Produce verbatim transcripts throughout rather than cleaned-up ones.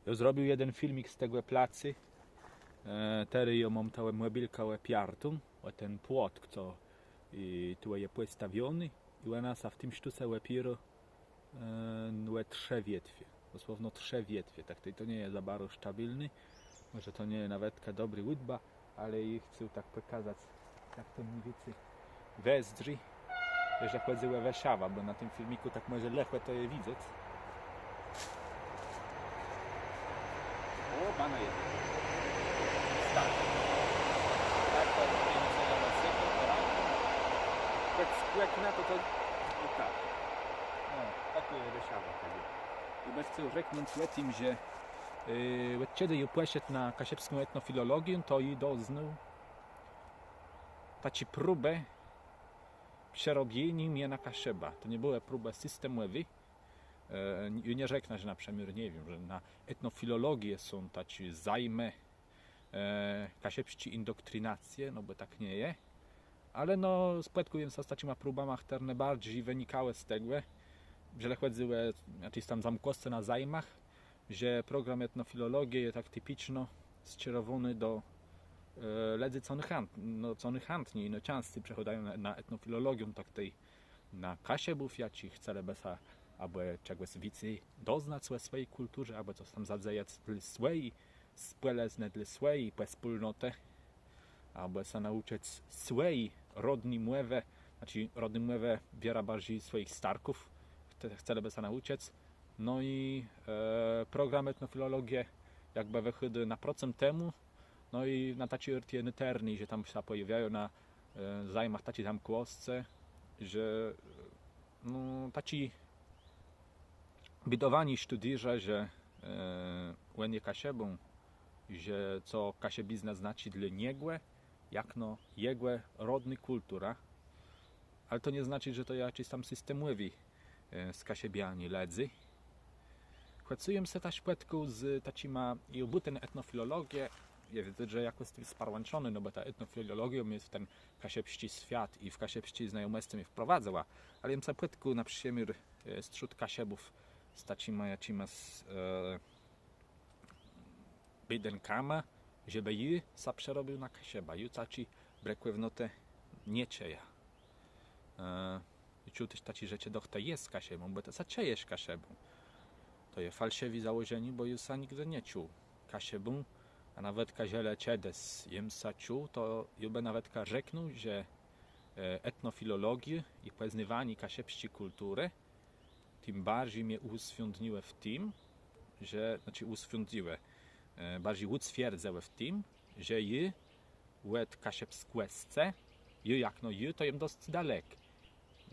Jô zrobił jeden filmik z tegò placu. E, terô jô móm tã mòbilkã òpiartą ò ten płotk, co i tu je pòstawiony. I òna sã w tim sztóce òpiérô, e, ò trzë wietwie. Dosłowno trzë wietwie. Tak to, to nie je za baro stabilné. Mòże to nie je nawetka dobrô ùdba, ale jô chcã tak pòkazac, jak to mni wicy wëzdrzi, jeżlë chòdzy ò Wëszawã, bò na tim filmikù tak mòże lëchò to je widzec. Ò, bana je. Tak. Tak, to je pięknie, ale sypie, tak. Tak skłeknã, to, to, no tak. No, tak to je Wëszawa, tak je. I bë chcôł rzeknąc ò tim, że, e, òd czedë jô pòszedł na kaszëbską etnofilologiã, to jô doznôł taczi próbë przerobieniô mie na Kaszëbã. To nie bëła próba systemòwô. E, jô nie rzeknã, że na przëmiôr, nie wiém, że na etnofilologiã są taczé zajmë, e, kaszëbsczi indoktrinacje, no bò tak nie je. Ale no, spòtkôł jem sã z taczima próbama, chtërne barżi wënikałë z tegò, że le chòdzëło, znaczi, tam zamkłoscë na zajmach, że program etnofilologie je tak tipiczno sczerowóny do, e, lëdzy, co òni chãt-, no, co òni chãtni, no, czãscy przëchôdają na, na etnofilologiã, tak tej na Kaszëbów, jaczi chcelëbë sã abò czegòs wicy doznac ò swòji kùlturze, abò cos tam zadzejac dlô swòji spòlëznë, dlô swòji pòspólnotë, abò sã naùczëc swòji rodny mòwë, znaczi rodny mòwë wierã barżi swòjich starków, chce-, chcelëbë sã naùczëc. No i, e, program etnofilologie jakbë wëchôdô naprocëm temù, no i na taczi ôrt je nôtërny, że tam sã pòjôwiają na, e, zajmach taczé zamkłoscë, że, no, taczé bédowanié sztudérza, że, e, òn je Kaszëbą, że co kaszëbizna znaczi dlô niegò, jakno jegò rodnô kùltura. Ale to nie znaczi, że to je jaczis tam systemòwi, e, skaszëbianié lëdzy. Chòc jem sã téż spòtkôł z taczima, i bùten etnofilologie, jô widzã, że jakòs z tim sparłãczony, no bò ta etnofilologiô mie w ten kaszëbsczi swiat i w kaszëbsczé znajomòscë mie wprowadzëła, ale jem sã spòtkôł na przëmiôr, e, strzód Kaszëbów z taczima jaczima z, e, bédënkama, żebë jô sã przerobił na Kaszëbã. Jô taczi brëkòwnotë nie czëjã. E, i czuł téż taczé rzeczë, doch të jes Kaszëbą, bò të sã czëjesz Kaszëbą. To je falszëwé założenié, bò jô sã nigdë nie czuł Kaszëbą, a nawetka żelë czedës jem sã czuł, to jô bë nawetka rzeknął, że, e, etnofilologiô i pòznôwanié kaszëbsczi kùlturë tim barżi mie ùswiądniłë w tim, że, znaczi ùswiądniłë, e, barżi ùtwierdzëłë w tim, że jô òd kaszëbskòscë, jô jakno jô, to jem dosc dalek.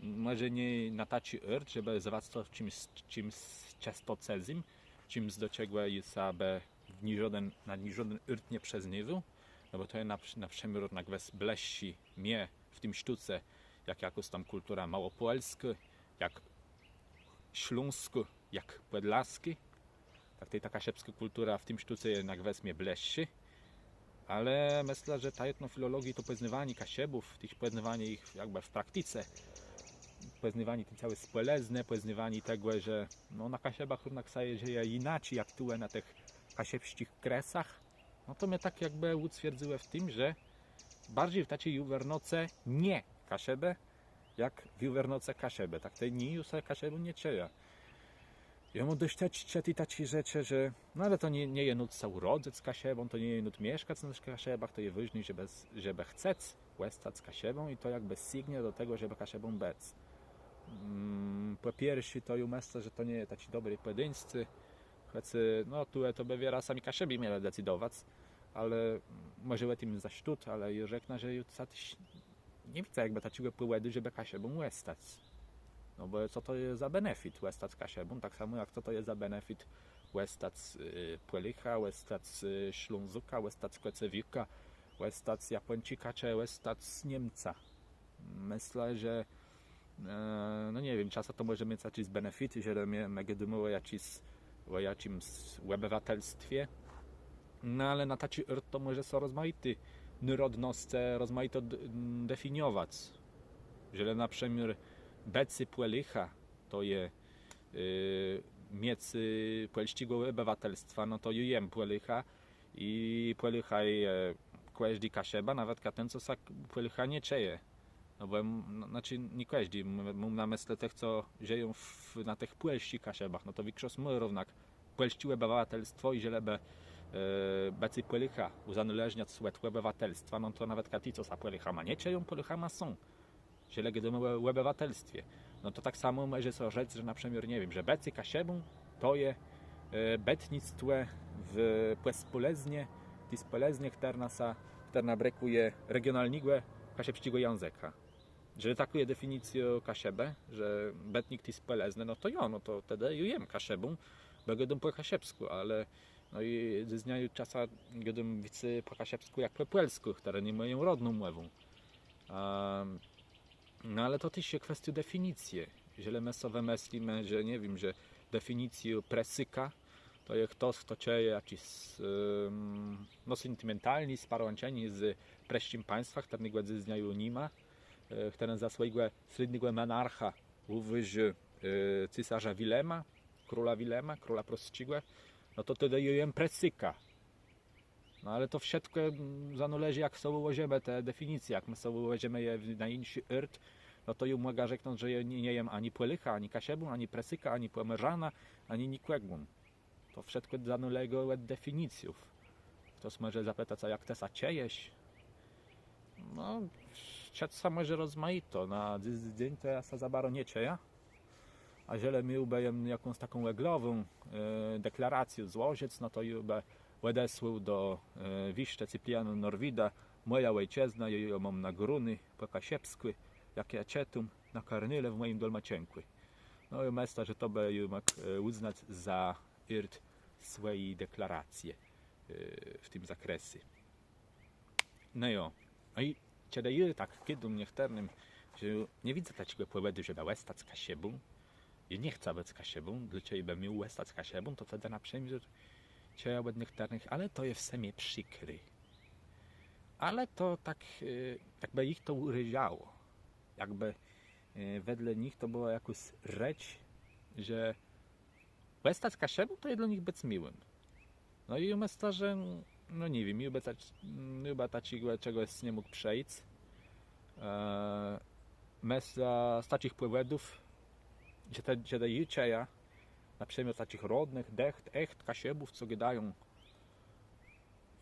Mòże nié na taczi ôrt, żebë zwac to czims, czims czësto cëzym, czims, do czegò jô sã bë w niżóden, na niżóden ôrt nie przëznôwôł, no bò to je na, na przëmiôr na gwës blëższi mie w tim sztóce, jak jakôs tam kùltura małopòlskô, jak sląskô, jak pòdlaskô. Tak tej ta kaszëbskô kùltura w tim sztóce je na gwës mie blëższi. Ale mëszlã, że ta etnofilologiô to pòznôwanié Kaszëbów, téż pòznôwanié jich jakbë w praktice, pòznôwanié ti całi spòlëznë, pòznôwanié tegò, że, no, na Kaszëbach równak sã żëje jinaczi jak tu na tëch kaszëbsczich kresach. No to mie tak jakbë ùtwierdzëłë w tim, że barżi w taczi juwernoce nie Kaszëbë, jak w juwernoce Kaszëbë. Tak tej ni jô sã Kaszëbą nie czëjã. Jô móm dosc czãsto taczé rzeczë, że, no ale to nie, nie je nót sã ùrodzëc Kaszëbą, to nie je nót mieszkac na Kaszëbach, to je wôżné, żebë, żebë chcec òstac Kaszëbą i to jakbë sygnie do tegò, żebë Kaszëbą bëc. Mm, pò pierszé, to jô mëszlã, że to nie je taczé dobré pòdéńscé, chòc, no, tu to bë wierã sami Kaszëbi mielë decydowac, ale mòże ò tim za sztót, ale jô rzeknã, że jô téż nie widzã jakbë taczégò pòwòdu, żebë Kaszëbą òstac. No bò co to je za benefit òstac Kaszëbą? Tak samò jak co to je za benefit òstac, y, Pòlôchã, òstac, y, Slązôkã, òstac Kòcewiôkã, òstac Japòńczikã, czë òstac Niemcã. Mëszlã, że, e, no nie wiém, czasã to mòże miec jaczis benefit, że më, më gôdómë ò jaczis, ò jaczims òbëwatelstwie. No ale na taczi ôrt to mòże sã rozmajité nôrodnoscë rozmajito d-, definiowac. Że na przëmiôr bëcé Pòlôchã to je, e, miec pòlsczégò òbëwatelstwa, no to jô jem Pòlôchã i Pòlôchã je kòżdi Kaszëba, nawetka ten, co sã Pòlôchã nie czëje. No bò, no, znaczi, nié kòżdi, móm na mëslë tëch, co żëją na tëch pòlsczich Kaszëbach, no to wikszosc mô równak pòlsczé òbëwatelstwò i żelë bë bëcé Pòlôchã ùzanôleżniac òd òbëwatelstwa, no to nawetka ti, co sã Pòlôchama nie czëją, Pòlôchama są. Żelë gôdómë ò òbëwatelstwie, no to tak samò mòże sã rzec, że na przëmiôr, nie wiém, że bëcé Kaszëbą to je bëtnictwò w pòspòlëznie, ti spòlëznie, chtërna sã, chtërna brëkùje regionalnégò kaszëbsczégò jãzëka. Żelë takô je definicjô Kaszëbë, że bëtnik ti spòlëznë, no to jo, no to tedë jô jem Kaszëbą, bò gôdóm pò kaszëbskù, ale no i dzysdnia jô czasã gôdóm wicy pò kaszëbskù jak pò pòlskù, chtëren je mòją rodną mòwą. No ale to téż je kwestiô definicje. Żelë më so wëmëslimë, że, nie wiém, że definicjô Prësôka to je chtos, chto czëje jaczés, no, sentimentalné sparłãczenié z prësczim państwã, chtërnégò dzysdnia ju ni ma, chtëren za swòjégò slédnégò mònarchã ùwôżô cesarza Wilema, króla Wilema, króla prësczégò, no to tedë jô jem Prësôkã. No ale to wszëtkò zanôleżi, jak so ùłożimë te definicje, jak më so ùłożimë je na jinszi ôrt, no to jô mògã rzeknąc, że jô nie jem ani Pòlôchã, ani Kaszëbą, ani Prësôkã, ani Pòmòrzanã, ani nikògùm. To wszëtkò zanôlégô òd definicjów. Chtos mòże zapëtac: a jak të sã czëjesz? No, czëc sã mòże rozmajito. Na dzysdzéń to jô sã za baro nie czëjã. A żelë miôłbë jem jakąs taką òglową deklaracjã złożëc, no to jô bë òdesłôł do wiszczë Cypriana Norwida: Mòja òjczëzna, jô jã móm nagróné pò kaszëbskù, jak jã czëtóm na karnôle w mòjim dolmaczënkù. No i mëszlã, że to bë jô mógł ùznac za ôrt swòji deklaracje w tim zakresu. No jo. A i czedë jô tak gôdóm niechtërnym, że nie widzã taczégò pòwòdu, żebë òstac Kaszëbą, i nie chcã bëc Kaszëbą, dlôcze bë miôł òstac Kaszëbą, to tedë na przëmiôr czëjã òd niechtërnëch: ale to je w sëmie przikré. Ale to tak, jakbë jich to ùrażało. Jakbë wedle nich to bëła jakôs rzecz, że òstac Kaszëbą to je dlô nich bëc miłim. No i mëszlã, że, no nie wiém, jô bë taczégò czegòs nie mógł przëjąc. Mëszlã, z taczich pòwòdów, że te, że te jô czëjã na przëmiôr taczich rodnëch, echt, echt Kaszëbów, co gôdają: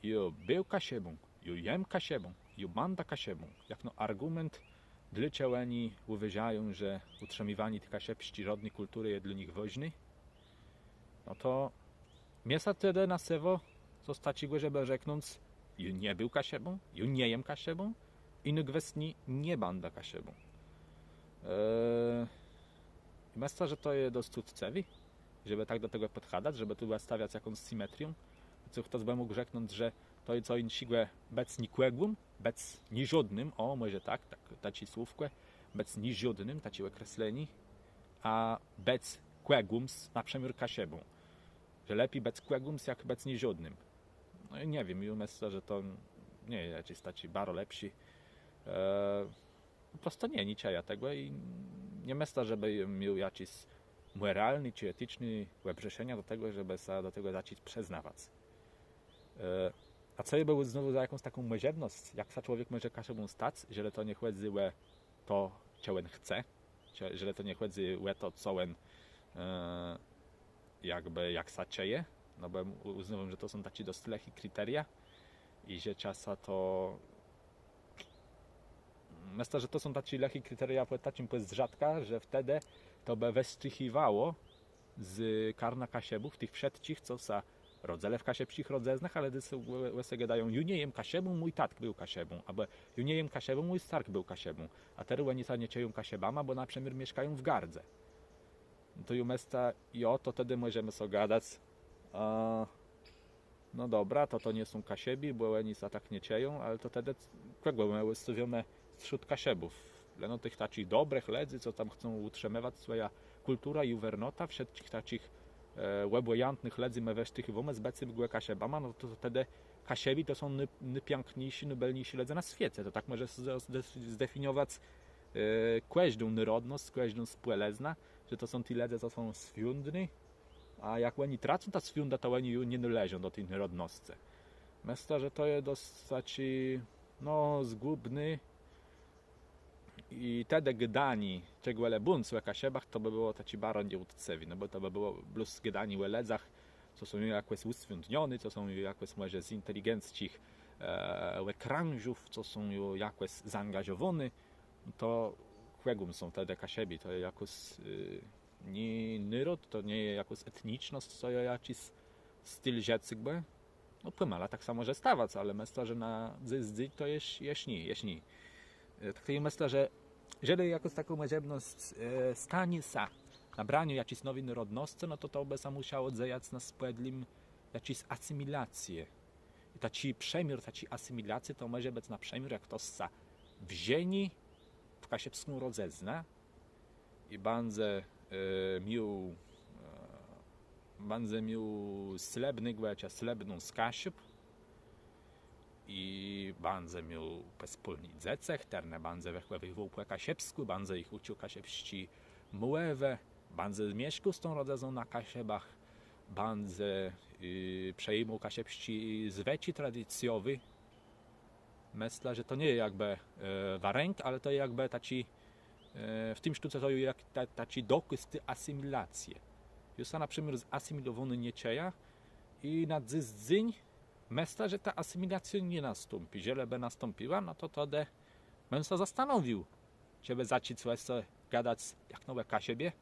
jô béł Kaszëbą, jô jem Kaszëbą, jô bãdã Kaszëbą, jakno argùment, dlôcze òni ùwôżają, że ùtrzimiwanié ti kaszëbsczi rodny kùlturë je dlô nich wôżné. No to mie sã tedë nasëwô cos taczégò, żebë rzeknąc: jô nie béł Kaszëbą, jô nie jem Kaszëbą i nôgwësni nie bãdã Kaszëbą. I mëszlã, że to je dosc ùtcëwé, żebë tak do tegò pòdchadac, żebë tu òstawiac jakąs symetriã. Co chtos bë mógł rzeknąc, że to je co jinszégò bëc nikògùm, bëc niżódnym, ò, mòże tak, taczé słówkò, bëc niżódnym, taczé òkreslenié, a bëc kògùms, na przëmiôr Kaszëbą. Że lepi bëc kògùms jak bëc niżódnym. No i nie wiém, jô mëszlã, że to nie je jaczis taczi baro lepszi. Pò prostu nie, nie czëjã tegò i nie mëszlã, żebë miôł jaczis mòralny czë eticzny òbrzeszenia do tegò, żebë sã do tegò zacząc przëznawac. A co jô bë ùznôł za jakąs taką mòżebnosc, jak sã człowiek mòże Kaszëbą stac, żelë to nie chòdzy ò to, czegò òn chce, żelë to nie chòdzy ò to, co òn, jakbë, jak sã czëje, no bò ùznôwóm, że to są taczé dosc lëché kriteria i że czasã to Mëszlã, że to są taczé lëché kriteria pòd taczim pòzdrzatkã, że wtedë to bë wëszczichiwało z karna Kaszëbów tëch wszëtczich, co sã rodzëlë w kaszëbsczich rodzëznach, ale dzys ò se gôdają: jô nie jem Kaszëbą, mój tatk béł Kaszëbą, abò: jô nie jem Kaszëbą, mój stark béł Kaszëbą. A terô òni sã nie czëją Kaszëbama, bò na przëmiôr mieszkają w gardze. To jô mëszlã, jo, to tedë mòżemë so gadac. No dobra, to, to nie są Kaszëbi, bò òni sã tak nie czëją, ale to tedë kògò më òstawiómë strzód Kaszëbów? Leno tëch taczich dobrëch lëdzy, co tam chcą ùtrzëmëwac swòjã kùlturã i wôrnotã, wszëtczich taczich òbòjãtnëch lëdzy më wëszczichiwómë z bëcégò Kaszëbama, no to tedë Kaszëbi to są nôpiãkniészi, nôbëlniészi lëdze na swiece. To tak mòże zdefiniowac kòżdą nôrodnosc, kòżdą spòlëznã, że to są ti lëdze, co są swiądny, A jak òni tracą tã swiądã, to òni ju nie nôleżą do ti nôrodnoscë. Mëszlã, że to je dosc taczi, no, zgùbny. I tedë gôdanié czegòle bądz ò Kaszëbach, to bë bëło taczi baro nieùtcëwi, no bò to bë bëło blós gôdanié ò lëdzach, co są ju jakòs ùswiądniony, co są ju jakòs mòże z inteligentnëch òkrãżów, co są ju jakòs zaangażowóny. To kògùm są tedë Kaszëbi? To je jakòs nié nôród, to nie je jakôs etnicznosc, to je jaczis sztil żëcégò. No pòmału tak sã mòże stawac, ale mëszlã, że na dzysdzéń to jesz nié, jesz nié. Tak to jô mëszlã, że żelë jakôs takô mòżebnosc stanie sã nabraniô jaczis nowi nôrodnoscë, no to to bë sã mùszało dzejac na spòdlim jaczis asymilacje. I taczi przëmiôr taczi asymilacje to mòże bëc na przëmiôr, jak chtos sã wżeni w kaszëbską rodzëznã i bãdze miôł bãdze miôł slëbnégò czë slëbną z Kaszëb i bãdze miôł pòspólné dzecë, chtërne bãdze wëchòwiwôł pò kaszëbskù, bãdze jich ùcził kaszëbsczi mòwë, bãdze mieszkôł z tą rodzëzną na Kaszëbach, bãdze przejimôł kaszëbsczé zwëczi tradicjowé. Mëszlã, że to nie je jakbë warënk, ale to je jakbë taczi, w tim sztóce to je jak taczi dokôz ti asymilacje. Jô sã na przëmiôr zasymilowóny nie czëjã i na dzysdzéń mëszlã, że ta asymilacjô nie nastąpi. Żelë bë nastąpiła, no to tedë bëm sã zastanowił, czë bë zacząc ò se gadac jak ò Kaszëbie.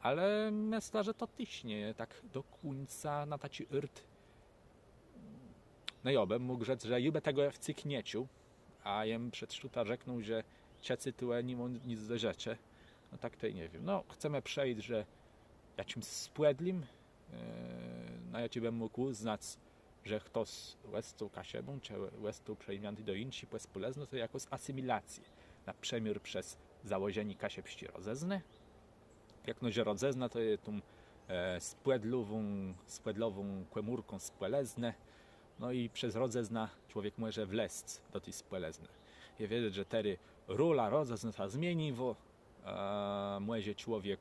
Ale mëszlã, że to téż nie je tak do kùńca na taczi ôrt. No jo, bëm mógł rzec, że jô bë tegò wcyg nie czuł, a jem przed sztótã rzeknął, że czëcé tuwò ni mô nic do rzeczë. No tak to i nie wiém. No chcemë przëjąc, że jaczims spòdlim, na jaczi bëm mógł ùznac, że chtos òstôł Kaszëbą czë òstôł przëjimniãti do jinszi pòspòlëznë, to jakôs asymilacjô, na przëmiôr przez założenié kaszëbsczi rodzëznë. Jakno że rodzëzna to je tą spòdlową kòmórką spòlëznë. No i przez rodzëznã człowiek mòże wlezc do ti spòlëznë. Je wiedzec, że terô rola rodzëznë sã zmieniwô. Mòże człowiek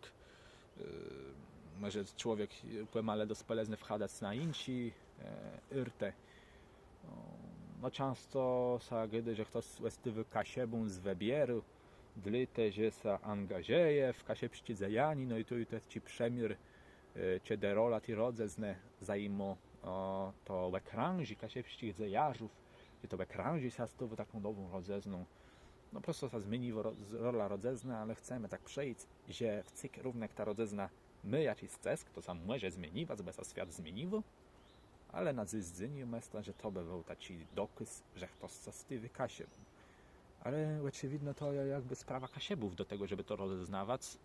mòże człowiek pòmale do spòlëznë wchadac na jinszé ôrtë. No czãsto sã gôdô, że chtos òstôwô Kaszëbą z wëbiéru, dlôte że sã angażëje w kaszëbsczé dzejanié. No i tu je taczi przëmiôr, czedë rolã ti rodzëznë zajimô to òkrãżé kaszëbsczich dzejarzów, że to òkrãżé sã stôwô taką nową rodzëzną. No prosto sã zmieniwô rola rodzëznë, ale chcemë tak przëjąc, że wcyg równak ta rodzëzna mô jaczis cësk, to sã mòże zmieniwac, bò sã swiat zmieniwô. Ale na dzysdzéń mëszlã, że to bë béł taczi dokôz, że chtos sã stôwô Kaszëbą. Ale òczëwidno to jakbë sprawa Kaszëbów do tegò, żebë to rozeznawac.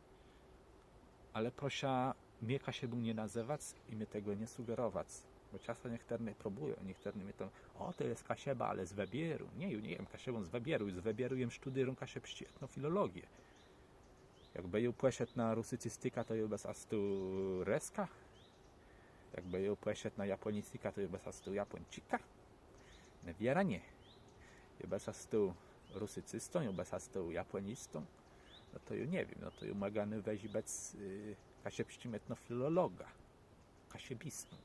Ale proszã mie Kaszëbą nie nazëwac i mie tegò nie sugerowac. Bò czasã niechtërny próbùją, niechtërny mie tam: ò, të jes Kaszëba, ale z wëbiéru. Nié, jô nie jem Kaszëbą z wëbiéru, z wëbiéru jem sztudérą kaszëbsczi etnofilologie. Jakbë jô pòszedł na rusicystikã, to jô bë sã stôł Rëskã. Jakbë jô pòszedł na japònistikã, to jô bë sã stôł Japòńczikã. No wierã nié. Jô bë sã stôł rusycystą, jô bë sã stôł japònistą. No to jô nie wiém, no to jô mògã nôwëżi bëc kaszëbsczim etnofilologã, kaszëbistą.